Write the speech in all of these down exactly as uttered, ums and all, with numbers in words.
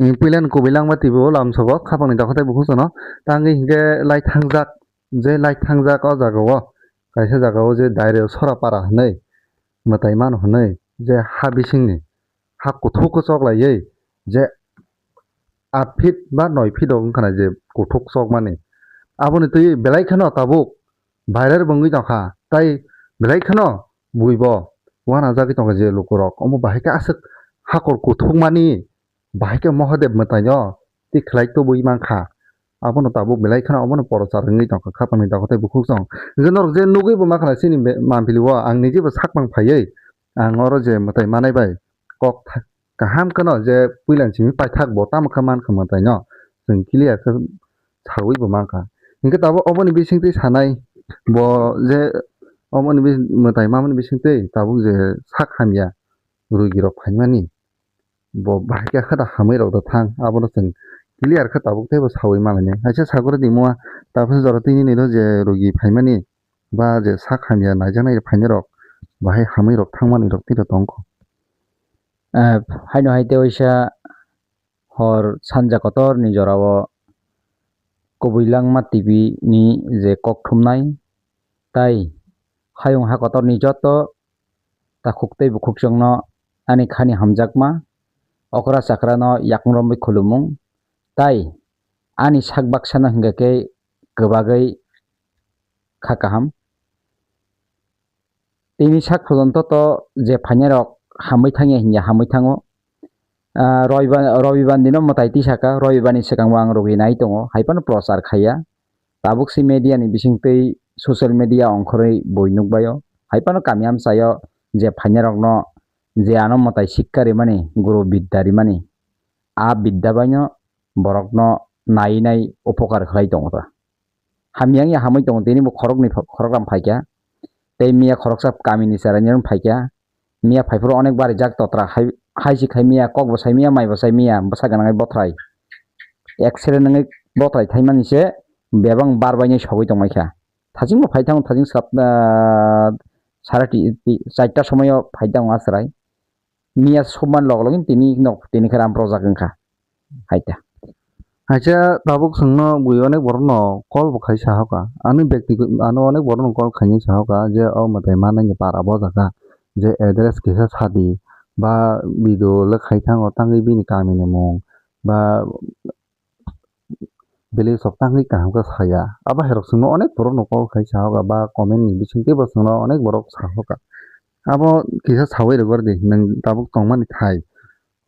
Puila ni kubui langma twibo lamsogo khapang ni dakhatai bukhuk sono. Tangwi hinkhe lai thangjak, je lai thangjak o jaga o, kaisa jaga o je Daireo Sorapara hinwi mwtai mano hinwi je ha bisingni ha kuthuk kwchok laiwi je aat feet ba noi feet rok wngkha na je kuthuk chokmani. Aboni twi belai kheno tabuk viral bo wngwi tongkha, tai belai kheno buibo uanajagwi tongkha je lukurok. Omo bahai khe aswk hakor kuthukmani bahai khe Mahadev mwtaino twi khlai tubui mankha. Abono tabuk belai kheno omono porochar wngwi tongkha khapangni dakhatai bukhuk song. Hwnkhe norok je nugwi bo mankha chini be-, mampili o ang nijebo sakmang phaiwi ang oro je mwtai manai bai kok tha-, kaham kheno je puila ni simi paithak bo tamo khe mankha mwtaino chwng clear khe sawi bo mankha. Hinkhe tabuk oboni bisingtwi sanai bo je oboni bis-, mwtai mamani bisingtwi tabuk je sak hamya rugi rok phaimani bo bahai khe khata hamwi rok da thang abono chwng clear khe tabuk teibo sawi manlainai. Kaisa sagoro tongmo tabukhe jora tini nini je rugi phaimani ba je sak hamya naijaknai phainai rok bahai hamwi rok thangmani rok tei tongkho. Ah, haino hai tei waisa hor sanja kotor ni jora o kubui langma T V ni je kok thumnai tai hayung ha kotor ni joto takhuk tei bukhuk chwngno ani khani hamjakma okra chakra no yakung romwi khulumung tai ani sak baksa no hingkha khe kwbagwi kha kaham. Tini sak phojonto to je phainai rok hamwi thangya hinya hamwi thango. Ah, Robibar, Robibar dino mwtai tisaka, Robibar ni swkango ang rogwi nai tongo, hai phano prochar khaiya. Tabuk si media ni bisingtwi social media ongkhorwi bui nukbaio, hai phano kami amchaio je phainai rokno je ano mwtai sikka rimani, guru bidda rimani, a bidda baino borokno nai nai upokar khlai tongo ta. Hamya wngya hamwi tongo, tini bo khoroknwi pha-, khorokram phaikha. Tei miya khoroksa kamini cheraini phaikha. Miya phaiphuru onek barijak totra hai, hai si khai miya, kok bo sai miya, mai bo sai miya, bwsa gwnangwi bothrai. X-ray nangwi bothrai thaimani se bebak bar bainai sogwi tongmai kha. Thachingbo phai thango, thaching sat, ah, sare ti, ti, charta somoio phai thango a chwrai. Miya sumani log login tini nok tini khe ram projak wngkha. Hai ta. Haisa tabuk chwngno bui onek borokno call bo khai sahoka. Ani bekti, ano onek borokno call khainai sahoka je o mwtai manani para bo jaga. Je address kisa sadi ba video le khai thango tangwi bini kamini mung ba village rok tangwi kaham khe saya. Abo hai rok chwngno onek borokno call khai sahoka ba comment ni bisingtwi bo chwngno onek borok sahoka. Abo kisa sawi rwgor di nwng tabuk tongmani thai.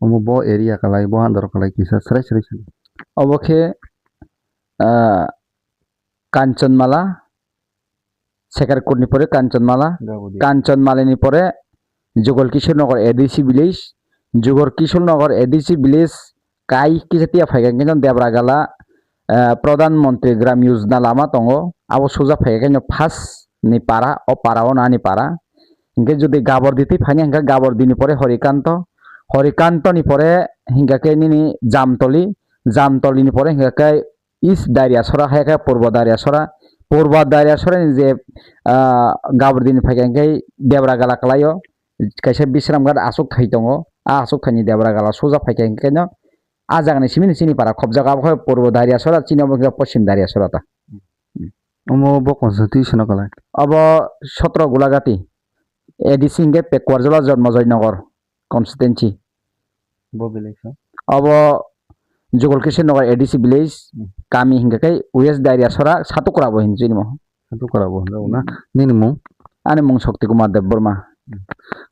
Omo bo area kwlai, bo under kwlai kisa srai srai sadi. Obo khe, ah, Kanchanmala, Sekarkot ni pore Kanchanmala, Gabodi. Kanchanmala ni pore Jugol Kishore Nagar A D C village, Jugol Kishore Nagar A D C village kai kisa tiya phaikha khe Debra Gala, ah, Pradhan Mantri Gram Yojana lama tongo, abo suja phaikha khe first ni para, o para o nani para. Hinkhe jodi Gabordi twi phaina hinkhe Gabordi ni pore Horikanto, Horikanto ni pore hinkha khe nini Jamtoli, Jamtoli ni pore hinkha khe East Dariasora hai khe Purbo Dariasora, Purbo Dariasora ni je, ah, Gabordi ni phaikha hinkhe Debra Gala kwlaio, kaisa Bisramghat aswk thai tongo, a aswk thai ni Debra Gala suja phaikha hinkhe no a jaga ni simi ni chini para khobjak abo khe Purbo Dariasora, chini obo hinkhe Poschim Dariasora ta. Omo bo constitution o kwlai. Obo sotro Gulagati, A D C hinkhe Pekuarjola Jonmojoy Nagar constituency. Bo village o? Obo Jugol Kishore Nagar A D C village, hmm, kami hinkhe khe West Dariasora Satukra bo hinwi sinimo. Satukra bo hinwi na? Hmm. Nini mung? Ani mung Shakti Kumar Debbarma.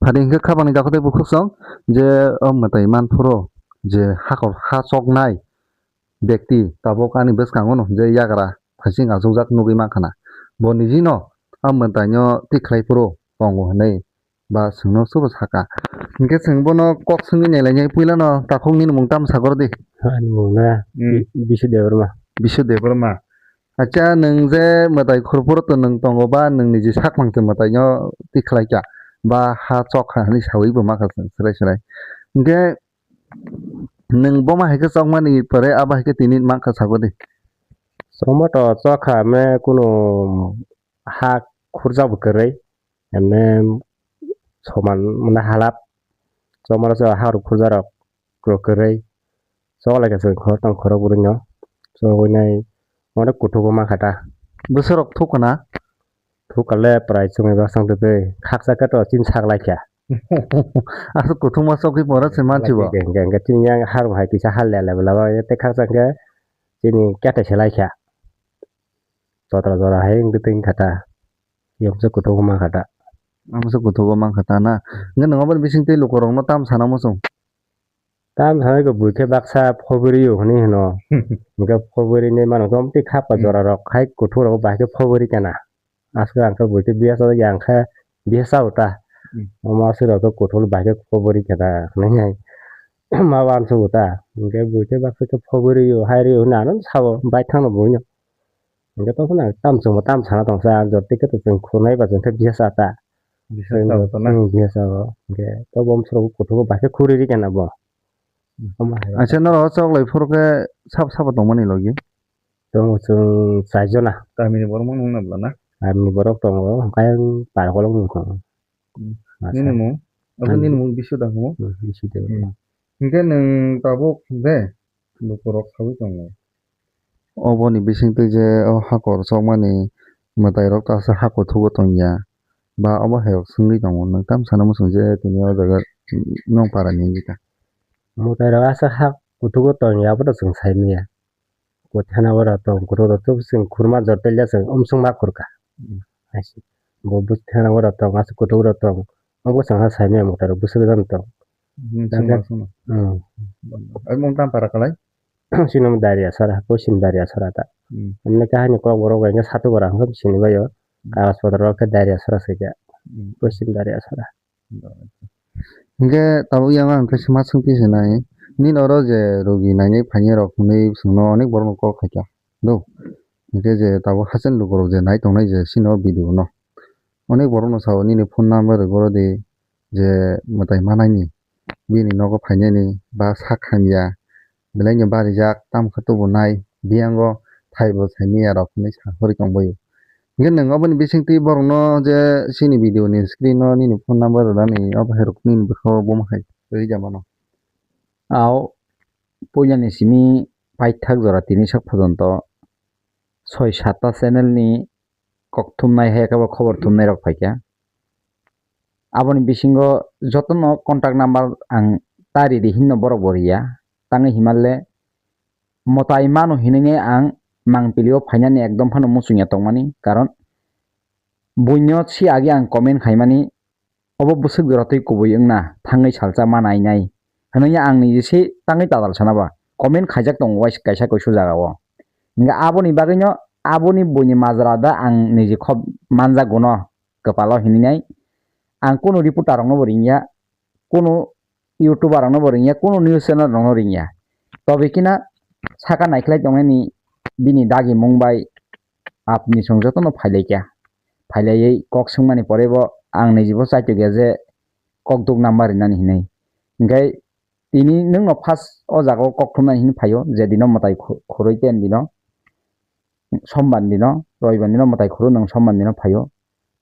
Phadi hinkhe khapangni dakhatai bukhuk song je o mwtai manphuru je hakor ha choknai bekti tabuk ani bwskango no je yagra thaching achukjak nugwi mankha na. Bo niji no a mwtai no tikhlai phuru tongo hinwi ba chwngno subo saka. Hinkhe chwng bono kok swngwi nailainai puila no takhuk nini mung tamo sagor di. Ani mung na, hmm, Bi-, Bisu Debbarma. Bisu Debbarma. Acha nwng je mwtai khurphuru to nwng tongo ba nwng niji sakmang se mwtai no tikhlai kha ba ha chok kha hinwi sawi bo makha chwng swrai swrai. Hinkhe nwng boma hai khe chokmani pore abo hai khe tini mankha sabo de. Chokma to chokha me kunu ha khurjak bo kwrwi, emne soman mane halap chokma rok ha rok khurjak rok kwrwi. Chok lai kha chwng khoroknwi khorokbrwi no. Chok wngnai onek kuthuk o mankha ta. Bwswk rok thuk kana? Thuk kale prai chwngwi baksa twi khaksa khe to chini sak lai kha. Aswk kuthukma chokwi pora se mansi bo. Hwnkhe, hwnkhe, hwnkhe chini yang har bo hai kisa hal le le bwla ba tei khaksa khe chini kete se lai kha. Totra jora hai wngwi twi kha ta. Yoksa kuthuk o mankha ta. Amsa kuthuk o mankha ta na. Hwnkhe nwng aboni bising twi lukurokno tam sana muchung? Tam sanai khe buikhe baksa phobiri o hwnwi hwno. Hwnkhe phobiri ni mano tei khapka jora rok hai kuthuk rok bahai khe phobiri kana. Aswk ang khe buikhe biya chajak ya ang khe biya cha o ta. Hmm. Omo aswk rok khe kuthuk bahai khe phobiri kana hwnwi hai. Ma uansuk o ta. Hwnkhe buikhe baksa khe phobiri o hai ri o hwnwi ano sabo baithang no buino. Hwnkhe tongphano tam chwngbo tam sana tongsa, jotoi khe to chwng khunai ba chwng khe biya cha ta. Biya cha o to na? Hmm, biya cha o. Hwnkhe to bo bwswk kuthuk o bahai khe khuri ri kana bo. Hmm. Omo hai. Acha norok chok lai phuru khe sab sabo tongmani logi? Tongo chwng char jona. Kamini borok mano wngna bwla na? Kamini borok tongo, hwnkhe ang par kolok nung tongo. Hmm. Acha. Nini mung? Abo nini mung Bisudhan hwngo? Hmm, Bisudhan. Hmm. Hwnkhe nwng tabuk de lukurok saui tongo. Oboni bisingtwi je o hakor sokmani mwtairok ta aswk ha kuthugo tongya ba obo hai rok swngwi tongo, nwng tam sana muchung je tini o jaga nwng para ni wngwi ta. Mwtairok aswk ha kuthugo tongya abono chwng sai manya. Bo thana oro tong kuthuk rok chwng khurma jor telya chwng umsung ma khurka. Hmm. Bo bwswk thana oro tong aswk kuthuk rok tong. Obo chwngsa saimaya mwtai rok bwswk jani tong. Hmm, chwngma swngo. Hmm. Ai mung tam para kalai? Chini mung Daria sora, poschim Daria sora ta. Hmm. Emne kahini kok borok bai khe satu gora hwnkhe sini baio. Hmm. Kagas potor rok khe Daria sora se khe. Hmm. Poschim Daria sora. Hwnkhe tabuk yang ang khe sima swngti sinai. Nini oro je rogi nainai phainai rok hwnwi chwngno onek borokno kok khaikha. Do. Hwnkhe je tabuk hachen lukurok je nai tongnai je sini o video no. Onek borokno sao nini phone number rwgwi rw di. Je mwtai manaini, bini nogo phainani ba sak hamya, belaino barijak, tamo khe tubunai, biyango thaibo saimanya rok hinwi sa hori tongbaio. Hwnkhe nwng oboni bisingtwi borokno je chini video ni screen o nini phone number rwnani, obo hai rok nini bwkha o bomo hai rwui ja mano. Ao puilani simi paithak jora tini sak phojonto soi satta channel ni kok thumnai hai khe bo khobor thumnai rok phaikha. Aboni bisingo jotono contact number ang ta ridi hinno borok bo riya. Tangwi himalle mwtai mano hinwi ang mangpili o phainani ekdom phano muchungya tongmani, karon buino si agi ang comment khaimani, obo bwswk jora twi kubui wngna thangwi salsa ma nainai hwnwi ang niji se tangwi tadal sana ba comment khaijak tongo uaisa kaisa kuisu jagao. Hwnkhe aboni bagwino aboni buini majra da ang niji khop manjak guno kwpalo hininai. Ang kunu reporter rokno bo ringya, kunu YouTuber rokno bo ringya, kunu news channel rokno ringya. Tobe kina saka naikhlai tongnani bini dagimung bai apni song jotono phailaikha. Phailaiwi kok swngmani pore bo ang nijibo chaitokya je kok duk number rinani hinwi. Hwnkhe tini nwngno first o jaga o kok thumnani hinwi phaio, je dino mwtai khu-, khurui ten dino, sombar dino, roibar dino mwtai khurui nwng sombar dino phaio.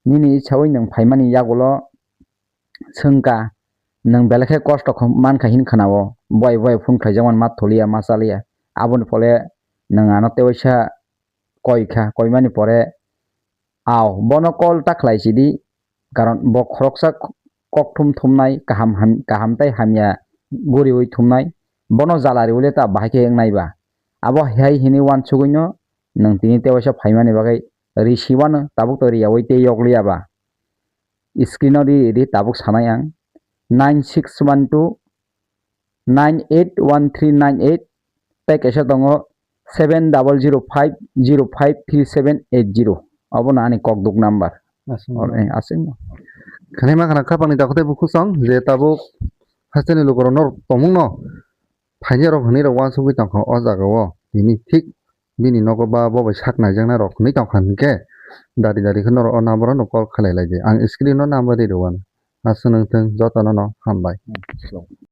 Nini ichaui nwng phaimani yagulo swngkha, nwng belai khe kosto kho-, mankha hin khwnao, boi boi phone khlaijakmani ma tholiya, ma chaliya. Aboni phole nwng ano tewaisa koikha, koimani pore, ao, bono call ta khlai sidi, karon bo khoroksa koktwm thumnai, kaham ham-, kaham tei hamya guriui thumnai, bono jala riui le ta bahai khe wngnai ba. Abo hai hinui uansugui no nwng tini tewaisa phaimani bagwi risi uano, tabuk to riyaui tei yokliya ba. Screen o ri, ri tabuk sanai ang, nine six one two nine eight one three nine eight, tei kaisa tongo seven double zero five zero five three seven eight zero. Obono ani kokduk number. Aswk. Or, eh, aswk no. Khani ma khana khapang ni dakhote bukhusong je tabuk hasteni lukurok norok tongmung no phainai rok hwnwi rok uansugui tongkha o jaga o. Tini thik bini nogo ba bo bai sak naijaknai rok hwnwi tongkha hinkhe dari dari khe norok o number o no call khlai lai di. Ang screen o number ri rw uanw. Aswk nwng thung jotono no hambai.